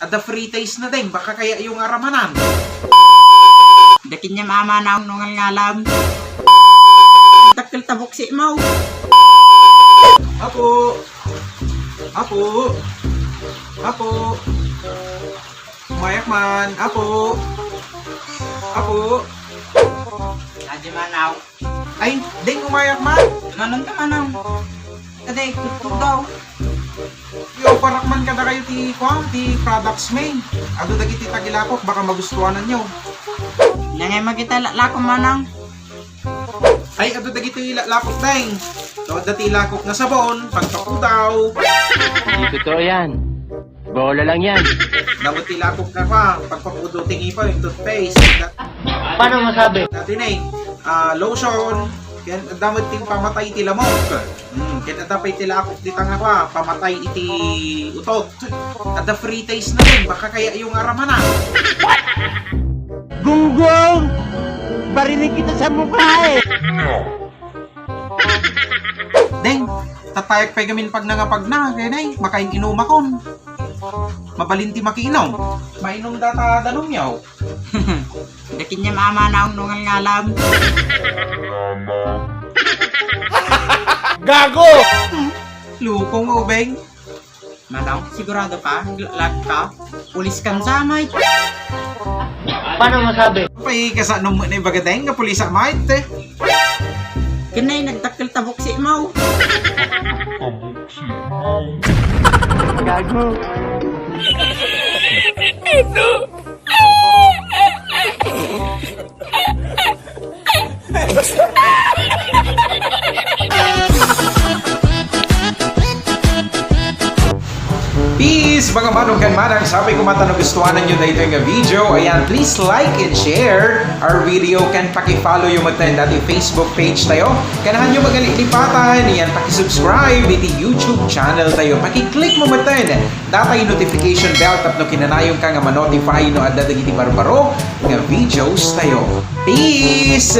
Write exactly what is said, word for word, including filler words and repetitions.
Adda free taste na, Deng. Baka kayatyo nga aramanan. Dakin niya mama na ang nungal ngalam. Dakkel ta buksi mo. Apo. Apo. Apo. Umayak man. Apo. Apo. Adi manaw. Ay, Deng, umayak man. Manon ka, Manong? Kadi, tutto daw. Yo, parakman kadakayo ti, kuan, ti products mi. Adu dagiti tagilakok, baka magustuananyo. Nangay magita lakok, Manong? Ay, adu dagiti lakok, Deng. So, adda ti lakok nga sabon, pagpapudaw. Hindi totoo yan. Bola lang yan. Damo ti lakok nga pa, pagpapudo ti ngipon, toothpaste. Paano masabi? Dati na eh, ah, lotion, ken damo ti pamatay ti lamok. Hmm, ken adda pay ti lakok dita nga pa, pamatay iti utot. Adda free taste na din, baka kayatyo nga aramanan. Gunggong! Barinig kita sa mukha eh! Deng, tatayak pay gamin pag nangapag na, kaya nay, makain-inumakon. Mabalin ti makiinom. Mainom data danumyo. Dakin niya mama na ang nungal ngalam. Gago! Lukong ubeng. Manong, sigurado ka? Lag ka? Pulis kan samay. Paano masabi? Pay kasano mo na ibaga, Deng, nga pulis a mait, eh? Kanay, nagdakkel ta buksi mo. Gago. Peace, mga manong ken manang. Sapay koma ta nagustuananyo daytoy nga video. Ayan, please like and share our video ken paki-follow yo met dati Facebook page tayo. Ken hanyo magalilipatan, ayan, paki-subscribe iti YouTube channel tayo. Paki-click mo met datay notification bell tapno kinanayon ka nga ma-notify no adda dagiti barbaro nga videos tayo. Peace!